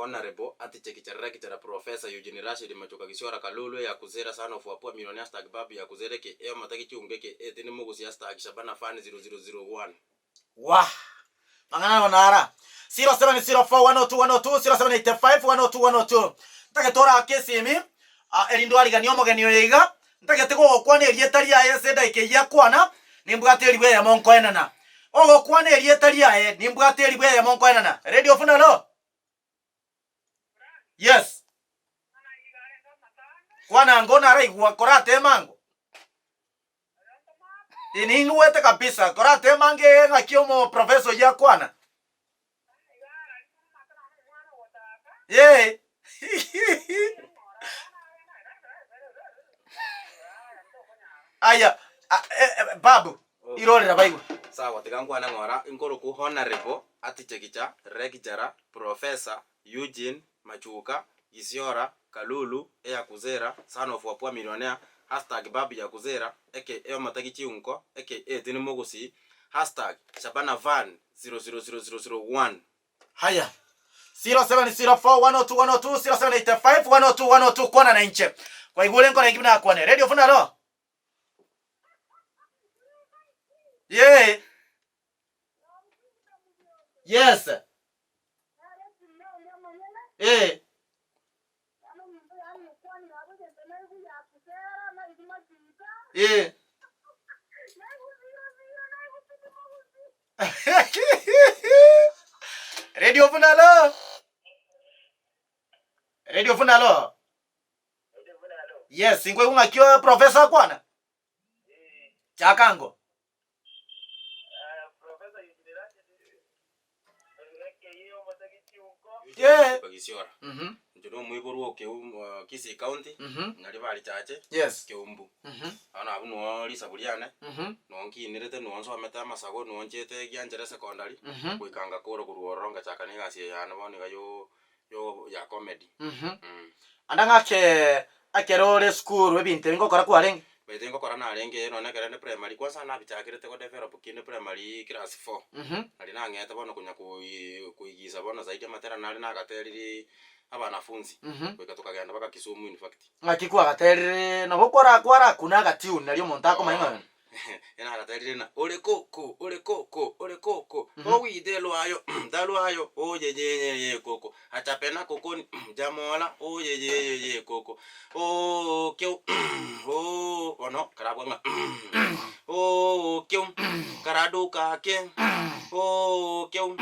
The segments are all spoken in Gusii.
Honourable Atiche Kicharara Kichara Professor Eugene Rashid Machoka Gisiora Kalulu Eya Kuzera Son of Wapua Millionaire Hashtag Babu Ya Kuzera Eke Eomata Gichungu Eke Etini Mugusi Hashtag Shabana Fan 0001. Wah! Mang'ana abo nara. 0704 102 102, 0785 102 102. Ntagete orake esimi, ah, erinde oariganie omogeni oyo iga, ntagete gogokwana erieta riaye ase edaika eyio akwana, nimbwate eribu eyemo nkoenana. Ogokwana erieta riaye, nimbwate eribu eyemo nkoenana. Radio Funa hello? Yes. Kwana ango naraigwa korateme ango. Ningwete kabisa korateme ange ng'aki omo professor oyio akwana. Yee. Aya, a- e- e- babu, irorera baigwe. Sawa tiga nkwane ng'ora inkorokwa Honourable Atichekicha Lecturer Professor Eugene Machuka Gisiora Kalulu Eyakuzera son of Wapua Millionaire Hashtag Babu Yakuzera aka Omotagi Chiunko aka Tini Mogusii Hashtag Shabana Van 000001. Haya. 0704 102 102 0785 102 102 kwana na inche. Kwaigure nkore inki buna akwane. Radio Funa alo. Yee. Yes. Eh. Eh. Radio Funa alo. Radio Funa alo. Yes, inkoigwa ng'aki professor akwana? Chaka ango. Yeah. Bagisiora. Mhm. Inche nomoiborwa o Keumbu, Kisii County, Mhm. Nyaribari Chache, Yes. Keumbu. Mhm. Bono abwo noo risabu riane, Mhm. noo nkinerete, noo nsomete amasago, noo nchiete Gianchere Secondary, Mhm. goika ngakora korwa ororo ngachaka na egasi eye yane bono iga yo yo ya comedy. Mhm. Mm. Anda ng'ake ekero ore esukuru ebinto ebi ngokora kwarenge? Baito ngokora narenge nonye ekero inde primary kwanza nabichakerete go develop kinde primary class four. Mhm. Nari nang'ete bono konya koi koigisa bono zaidi amatera nare nagateriri abanafunzi. Mhm. Goika tokagenda mpaka Kisumu in fact. Ng'aki kwagaterire nabo kwara kwarakuna agatune nario omonto akomanya ng'a Nagaterire ng'a ore koko, ore koko, ore koko, owite lwayo talwayo oyeyeyeye koko, achapena kokoni jamola oyeyeyeye koko, ookio oo bono karabua ng'a ookio karaduka ake, ookio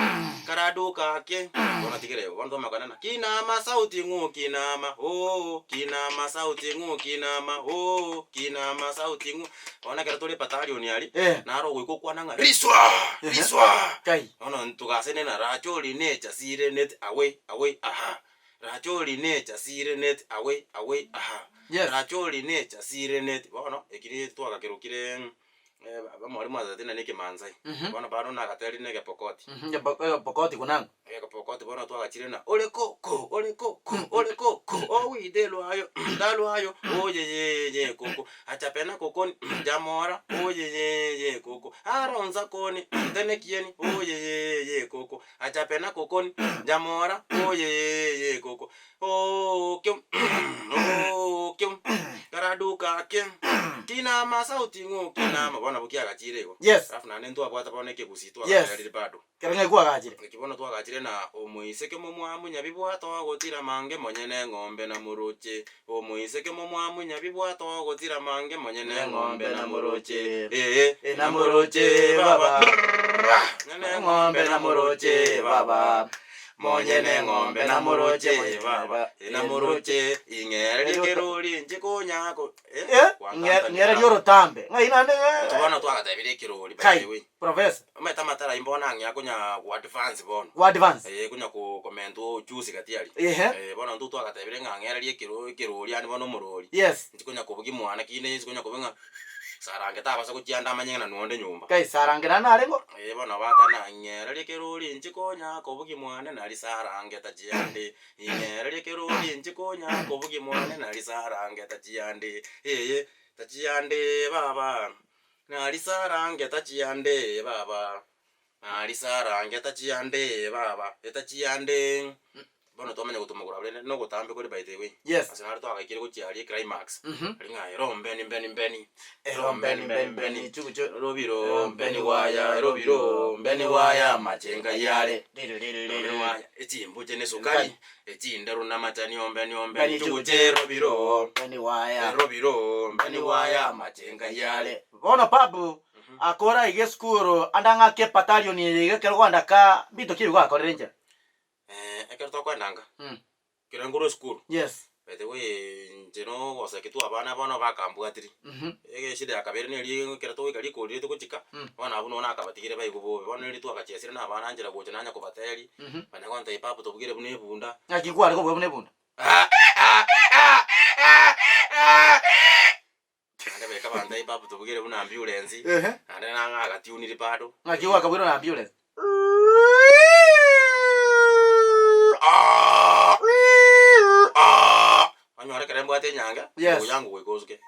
karaduka ake, bono tigera igo, bono twamanya kogenda ng'a kinama sauti ng'o kinama oo, kinama sauti ng'o kinama oo, kinama sauti ng'o. Bono ekero tore ebatalion aria, Eh. naro ogoika okwana ng'a riswa! Riswa! Kai. Bono togasenena rachori nature sire net away away aha, rachori nature sire net away away aha, Yes. rachori nature sire net bono ekio twagakerokire omwalimu atatete na ekemanzai, bono bado nagaterire na egepokoti. Egepokoti kunang'o? Egepokoti bono twagachire na ore ko ko ore ko ko ore ko ko owite lwayo ndalwayo oyeyeye koko achapena kokoni jamora oyeyeye koko aronsa koni tenekieni oyeyeye koko achapena kokoni jamora oyeyeye koko ookio ookio karaduka ake kinama sauti ng'o kinama bono nabo kiagachire igo. Yes. Alafu naende ntwabwate bono ekegusii Yes. twagaterire bado. Kero ng'ai kwagachire. Naki bono twagachire na omoiseke momwamu nyabibwato ogotira mange monyene eng'ombe na moroche, Omoiseke momwamu nyabibwato ogotira mange monyene eng'ombe na moroche, ee, na moroche baba, Nyene eng'ombe na moroche baba, monyene eng'ombe na moroche baba, na moroche, ing'ere rikerori inche konya ko Eh, ng'ere ri'orotambe. Ng'ai naende Intwe bono twagatebirie ekerori by Kai, the way. professor. Omanyete amatara ayio bono ang'ea konya go advance bono. Go advance. Eh, konya ko komenta ochusi gati aria. Ehe. Eh, bono intwe twagatebirie ng'a ng'ererie ekero ekerori yaani bono omorori. Yes. Inche konya kobugia mwana kinde inche konya koba ng'a sarange tabasa gochianda amanye ng'a nonde nyomba. Kai, sarange naende nareng'o? Eh, bono batana ng'ererie ekerori inche konya kobugia mwane nari sarange tachiande. Ing'ererie kerori inche konya kobugia mwane nari sarange tachiande eye, tachiande baba. Nari sarange tachiande baba, nari sarange tachiande baba, etachiande. Bono twamanya gotoma korwa rende nogotambe kore by the way. Yes. Ase naro twagaikire gochia aria eclimax. Mhm. Aria ng'a ero mbeni mbeni mbeni. Ero mbeni mbeni mbeni, chuguchu. Robiro mbeni waya, robiro mbeni waya, amachenga yare. Robiro waya, echimbuche ne sukari, echinderu na amachani ombeni ombeni, Mbeni chuguche robiro. Mbeni waya. Robiro mbeni waya, amachenga yare. Bono Babu akora iga esukuru ande ang'ake ebatalion eye iga ekero gwandaka mbinto ki ebi gwakorire inche? Ekero tokoenda nka, ekero nkorwa esukuru, Yes. by the way inche nogoseki twa abana bono bakambwatiri, ege shida ya kabere neri ekero togoika rikori riria togochika, bono abwo nonye nakabatigire baigwe bobe, bono riria twagachiesire na abana nchera gocha nanya kobateria, banya gontebia papa tobugere buna ebunda. Ng'aki kware kobua buna ebunda? Naende beka abanto papa tobugere buna ambulance, naende nang'a agatuniri bado. Ng'aki gwakabwire na ambulance? Onyore ekero mbwate enyange, Yes. oyango goika osuke.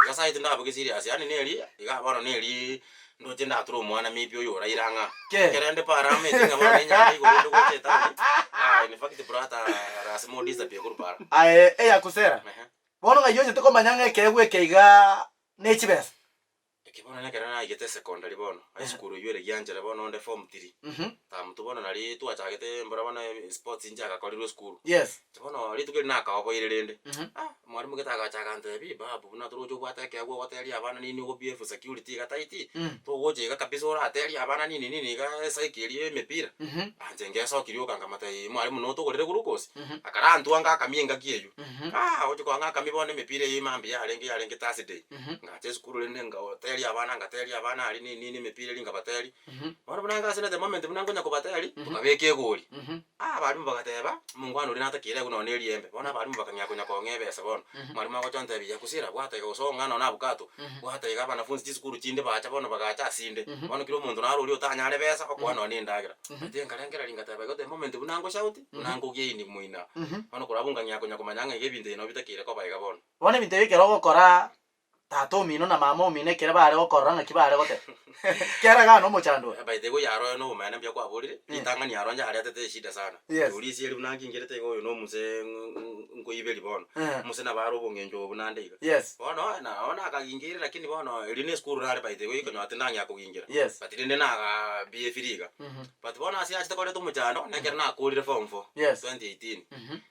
Iga saiti ndaboke serious, yaani neri, iga bono neri ndoche ndature omwana maybe oyo oraire ang'a. Ke. Ekero ende para amete ng'a bono enyange igoro ende gocha etaoni, ah in fact brother lasima odisappear korwa para. Aye eyakusera. Ehe. Bono ng'ai ochete komanya ng'a ekeegwa eke iga ne chibesa? Eke bono nekero naigete secondary bono, high school eywo ere gianchera bono onde form three, term two bono nari twachagete mbora bono sports nchiagakorirwe esukuru. Yes. Inche bono rituko erio nakaoboire rende, ah mwalimu gete agacha agantebia babu buna toroche obwate ekeegwa ogoteria abana nini ogo behave security iga tight, togocha iga kabisa oraterie abana nini nini iga esaiki eria ya emepira, ah inche ngesokia rioka nkamotebia mwalimu notogorere glucose? Akarantwanga akamia engaki eywo. Ah oche koang'a akamia bono emepira eywo mambia yarenge yarenge Thursday. Ngacha esukuru rende ngateria abana ngateria abana aria nini nini emepira eria nkabateria. Bono buna ngase the moment buna nkonya kobateria, tokabeka egori. Ah abalimu bagateba, omongwana oria natakeire agwo nonye na eriembe. Bono abalimu bakang'ea konya kong'a ebesa bono. Mwalimu agocha ontebia Yakusira bwata iga gose ong'a nonye abukato, bwata iga abanafunsi chisukuru chinde bacha bono bagacha asinde. Bono kera omonto naro oria otanyare besa, okoa nonye na endagera. Inche nkarengereria ngateba igo the moment buna ngoshout, buna nkogain moino. Bono korwa abwo nkang'ea konya komanya ng'a iga ebinto ebi nabo bitakeire koba iga bono. Bono ebinto ebi ekero ogokora tata omino na mama omino ekero bare gokorora ng'aki bare goteba. Kera iga nomochando oyo. By the way aro oyo nobomaene mbuya kwaborire, ritang'ani aro nyaretete eshida sana. Yes. Orisia eri buna nkingerete iga oyo nomose nkoiberia bono. Omose nabo are obong'encho obo buna nde iga. Yes. Bono nabo nakagingeire lakini bono erio ne esukuru nare by the way konyora tindang'ea kogingera. Yes. But rende naga behave iga. But bono ase achete koreta omochando, nekero nakorire form four, Yes. 2018.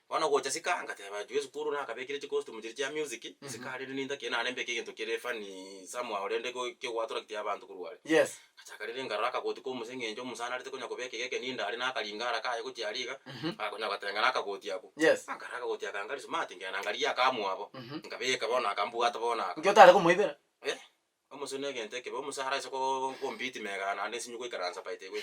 Bono gocha sika, ngateba juu esukuru nakabekire chicostume chiria chia music, sika rende nintakeire naende mbeke egento kere funny somehow rende ko kegoattracti abanto korwa are. Yes. Ngachaka rende nkarora akagoti ka omose eng'encho omosani arete konya kobeka iga ekeninda aria nakaringa ara kaye gochia aria iga, agakonya gotenga na akagoti akwo. Yes. Ah nkarora akagoti aka nkari smart nkagenda nkarigia akamwabo, nkabeka bono akambwata bono aka. Nki otare komoibera? Eh. Omosio negento ekebe, omosara ase compete mega naende nsinye goikaransa by the way.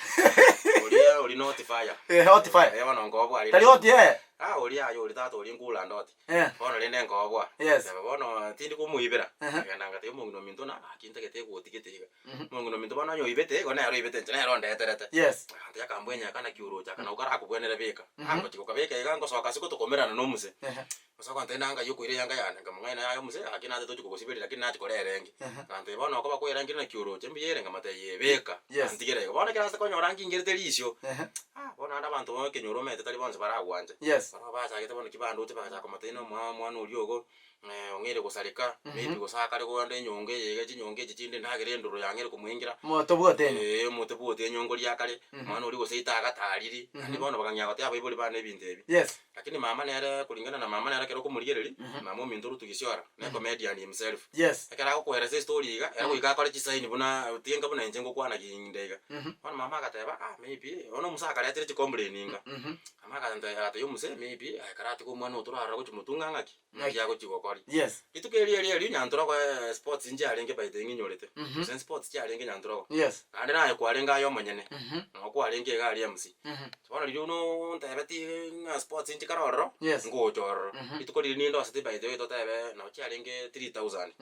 Oria oria not fire. Eh, hot fire. Eh, bono nkoboa rende. Tari hot eh. Ah, oria aye oria tata oria nkula ndoti. Eh. Bono rende nkoboa. Yes. Teba bono tindi komoibera. Ehe. Nkagenda ngatebia omong'ina ominto na gaki ntagete egoti gete iga. Omong'ina ominto bono onye oibete, igo nere oibete inche nere ondeterete. Yes. Agantebia akambwenya aka naki oroche aka nabo karakobwenere beka. Ah, ngochia gokabeka iga ngosoka ase gotokomerana na omose. Ehe. Ase ogontebia nanga ayio okoira eyanga yane, nkamong'aina yaya omose, gaki nache tochia kogosiberia lakini nachia kora erenge. Agantebia bono okoba kwerangire naki oroche, mbuya ere? Nkamotebia ee beka, Yes. antigere igo. Bono ekero ase konyora ngingerete risio, ah bono naende abanto bo ekenyoro omanyete tari bonsi baragwanche. Yes. Barabwo bachagete bono ki bandoche bagachaka komotebia na omwa omwana oria ogo, ong'eire gosareka, maybe gose akare korende enyongo eye iga chinyongo echi chinde ndagera endoro yang'eire komoingira. Motobwate enyongo. Eeh motobwate enyongo ria kare, omwana oria gose itagatariri, naende bono bakang'ea gotebia abaibori bane ebinto ebi. Yes. Lakini mama nere kulingana na mama nere ekero okomorigereria, mama ominto Ruth Gisiora, ne comedian himself. Yes. Ekero agokoeresa estory iga, ere goika akore chisaini buna tinga buna inche ngokwana kinde iga. Bono mama agateba ah maybe, bono omusa akaretire chicomplain inga. Mama agantebia agatebia omuse maybe aye karatiga omwana oyo torarora gochia motung'a ng'aki, ng'aki agochia gokoria. Yes. Rituko erio erio erio Nyantrogo sports nchiarenge by the way ng'inyorete, gose sports chiarenge Nyantrogo. Yes. Naende naye kwarenge aye omonyene, nabo kwarenge iga aria MC. Bono riria nontebetie ng'a sports nchikare ororo, Yes. ngocha ororo. Rituko riria nindosete by the way totebe nabo chiarenge 3000.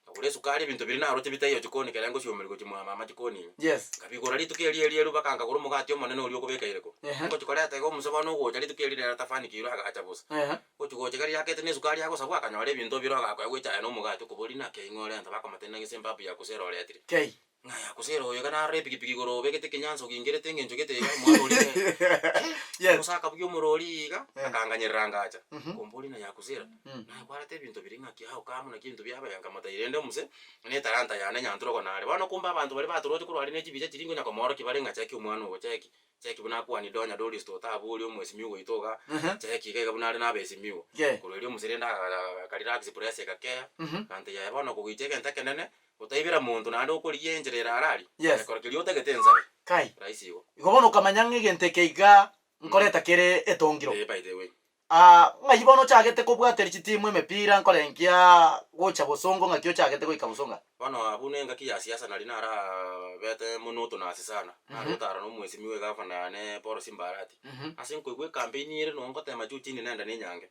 Nkagora esukari ebinto biria naroche bitaiyo chikoni ekere ngosiomeria gochia mwa mama chikoni ime. Yes. Nkabigora rituko erio erio erio mpaka nkagora omogati omonene oria okobeka ireko. Ehe. Ngochi koreta iga omuse bono ogocha rituko erio rero tafanikirwe agacha bosa. Ehe. Gochi gocha ekero riakete na esukari agosabwa akanyora ebinto bire ogakoegwa echae na omogati okoboria naki aing'o orenta bakomotebia naki Zimbabwe ya gose ere oretire. Kei. Ng'a yakosera oyo iga narora epikipiki igoro obegete ekenyansa ogingerete eng'encho gete iga omwana oria ne Yes. Musa akabugia omorori iga, Eh. akanganyerera ngacha, Mhm. komboria ng'a yakosera, Mm. naye kwareta ebinto biria ng'aki how come naki ebinto biaba nkamotebia rende omose, ne etalanta yane nyanturogo nare. Bono kumbe abanto baria batoroche korwa aria ne chibicha chiria nkonya komoorokia bare ng'a cheki omwana ogo cheki, cheki buna akwani donya Doris totaboria omwesimiwa ogoita iga, Mhm. cheki iga iga buna are nabesimiwa. Yeah. Korwa erio omose rende aka akarelax pressure egakea, Mhm. akantebia aye bono kogoicha egento ekenene, Gotaibera monto naende okorigia enchera ere arari, Yes. ekero keria otagete ensabe. Kai. Rahisi igo. Igo bono okamanya ng'a egento eke iga nkoreta kere etongiro. Eh, by the way. Ah, ng'ai bono ochagete kobwateria chitimu emepira nkorengia gocha bosongo ng'aki ochagete goika bosongo aa? Bono abwo na engaki ya siasa nari narabete monotonous sana, nare gotara na omwesimigwa egavana yane Paul Simba Arati. Ase nkoigwa ecampaign ere noo ngotema juu chini nende na enyange.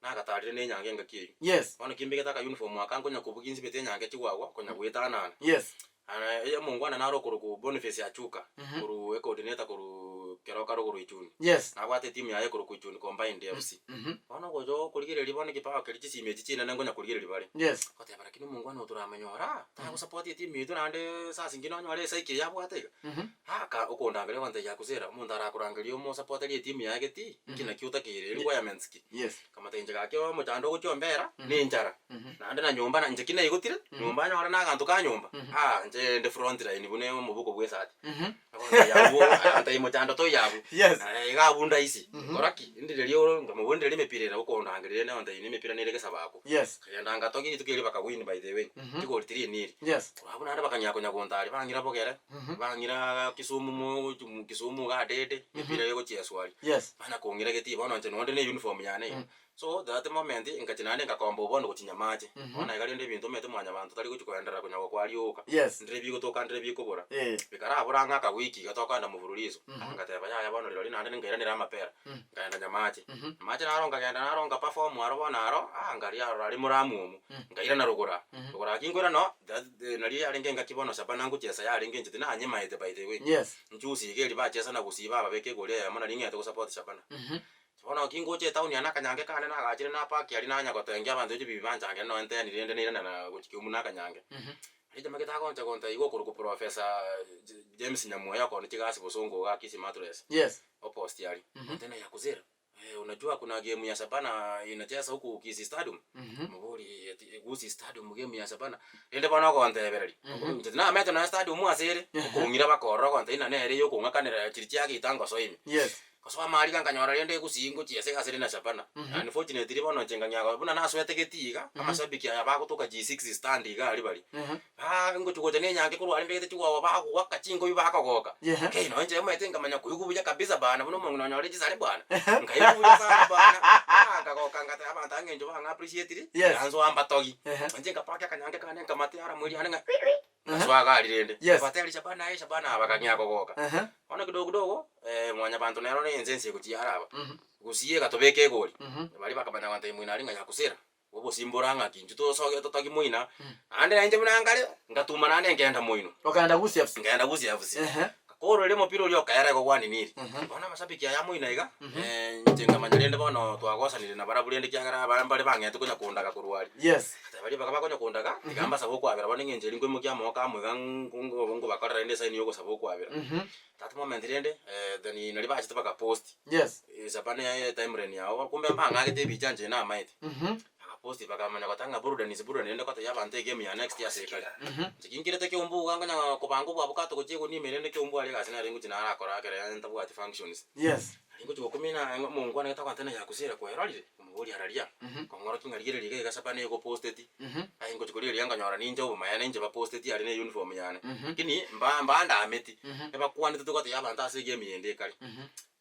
Nagatarire nenyange engaki eyio. Yes. Bono kimbegete aka uniform aka nkonya kobugia insibete enyange chigwagwa konya goetanana. Yes. Aya omongwana naro okorokwa Boniface Achuka korwa ecoordinator korwa Keroka rogoro Ichuni. Yes. Nabwate etimu yaye ekorokwa Ichuni Combined FC. Bono ogocha okorigereria bono ekipawa keria chisimi echi chinene nkonya korigereria bare. Yes. Goteba lakini omongwana oyo toramonyora, tagosupport etimu yaito naende saa zingine onyore esaiki eye abwate iga. Aka okondangeria ogontebia Yakusera, omonto arakorangeria omosapoterie etimu yaye getii, inki naki otakeire, requirements ki? Yes. Nkamotebia inche gaki omochando ogochia ombera, ne enchara, naende na nyomba na inche ki naigotire, nyomba nyore na aganto ka nyomba, ah inche nde front line buna omobuko bwa esati. Agontebia abwo, agontebia mochando toiyo abwo, Yes. iga abwo ndaisi, kora ki? Ndireria oro, nkamobua ndireria emepira ere okondangeria rende agontebia na emepira nere egesabakwa. Yes. Nkagenda ngatogia rituko erio bakawin by the way, chigori tiri niri. Yes. Korwa abwo naende bakang'ea konya gontaria bang'ira bogere, bang'ira Kisumu mo Kisumu iga adede, emepira egochieswa aria. Yes. Banya kong'ira getii bono inche nonde ne uniform yane iga. So that moment ngachia naende ngakomba obwo bono gochia Nyamache. Bono iga rende ebinto omanyete mwanyabanto tari gochia koenderera konya gokwa rioka. Yes. Ndire bigotoka ndire bikobora. Eh. Bikarabora ang'e akawiki iga tokogenda mfululizo, ngateba yaya bono rirorio naende nkairaneria amapera. Nkaenda Nyamache. Nyamache naro nkagenda naro nkaperform aro bono aro, ah nkaria aro aria moramuomu. Nkairana rogoro aa. Rogoro aa kinkoirana noo, that nario yarenge engaki bono Shabana ngochiesa yarenge inche tinanyemaete by the way. Yes. Nchusi iga eria bachiesa na gusii bababeka egori eyemo nario ng'ete gosupport Shabana. Bono kingocha etown aa nakanyange kane nagachire napark aria nanya gotengia abanto echibibi banchangere nonye nteni rende nairana na gochia kiumbu nakanyange. Aria chiamate tagoncha gontebia igo okorokwa Professor James Nyamweya okoonia chigasi bosongo igaa Kisii Mattress. Yes. Opost aria. Tena yakuzera, unajua kuna game ya Shabana inacheza huku Kisii Stadium. Moborie ati Gusii Stadium game ya Shabana. Rende bono ogontebereria, inche tinamanyete nonya stadium ase ere, okong'ira baka ororo ogontebia ng'a nere eyokong'akanera chiria chiageita ngosoa ime. Yes. Gosoa amariga nkanyora rende Gusii ngochia ase egasi ere na Shabana. Unfortunately bono inche nkang'ea koba buna nasoete getii iga, amashabiki aya bagotoka G6 stand iga aria bare. Baa ngochia gocha na enyange korwa aria mbegete chigwawa bagoaka chinkobi bakogoka. Ehe. Kei nonye inche omanyete nkamanya koigwa buya kabisa bana buna omong'ina onyore chisare bwana. Nkaigwa buya sana bana, ah nkagoka ngateba abanto aba ng'encho bang'a appreciatiri, Yes. ngansoa mbatogi. Ehe. Inche nkapaka akanyange kane nkamateara mweri yane ng'a ngasoa iga aria rende. Yes. Nkabateria Shabana aye Shabana aba bakang'ea kogoka. Ehe. Bono kidogo kidogo, mwanyabanto nero na ense ense egochia yaraba. Gusii egatobeka egori, baria bakamanya gontebia moino aria ng'a yakusera. Obosimbora ng'aki intwe tosoge totogie moina, naende nainche buna nkare, ngatuma naende nkenda moino. Okagenda Gusii FC. Nkagenda Gusii FC. Ehe. Ngakorora erio omopira oria okaera igo gwaniniri. Bono amashabiki aya moino iga, inche nkamanya rende bono twagosanire nabarabwo rende ekiagera abare mbare bang'ete konya kondaga korwa aria. Yes. Ngateba ribaga bakonya kondaga, tiga mbasabe okwabera bono eng'encho eria nkoimokia amagoko amo iga nkobakorera rende esaini ya ogosaba okwabera. That moment rende, then naria bachete bakapost. Yes. Shabana yaye timeline yao kumbe mbang'agete ebicha inche namaete. Bakapost bakamanya goteba ng'a burudani is burudani rende gotebia abanto egame ya next ase ekare. Inche kinkirete keumbu iga nkonya kobanga obwabukato gochia egunia ime rende keumbu aria egasi nere ngochia narakora ekere ntabwati functions. Yes. Nari ngochia gokumia na omongwana gete agontebia ng'a yakosire kwerorire, nkomoboria araria, nkong'orokia ng'a rigereria iga iga Shabana egoposteti. Aye ngochia korigereria nkanyora ninche obomaene inche baposteti aria ne uniform yane. Lakini mba mbandameti, ebakwanete togotebia abanto ase egame eyende ekare.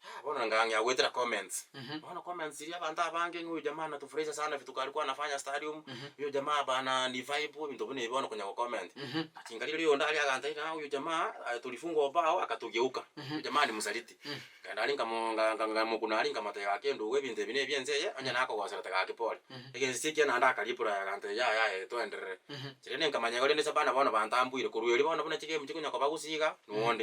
Ah, bono ngang'ea goetera comments. Bono comments chiria abanto abange ng'a huyu jamaa anatufurahisha sana vituko alikuwa anafanya stadium, huyu jamaa bana ni vibe, ebinto buna ebi bono konya gocomment. Ngachingariria oyonde aria agantebia ng'a huyu jamaa tulifungwa ubao akatugeuka, huyu jamaa ni msaliti. Nkaenda aria nkamo nga- nga- nkamokuna aria nkamotebia gaki endugu ebinto ebi na ebi ense eye, onye nakogosera tiga gaki pore. Egense ekia naende akareply agantebia yaya yaya toenderere. Inche rende nkamanya igo rende Shabana bono bantambuire, korwa erio bono buna chigame chikonya koba gusii iga, nonde.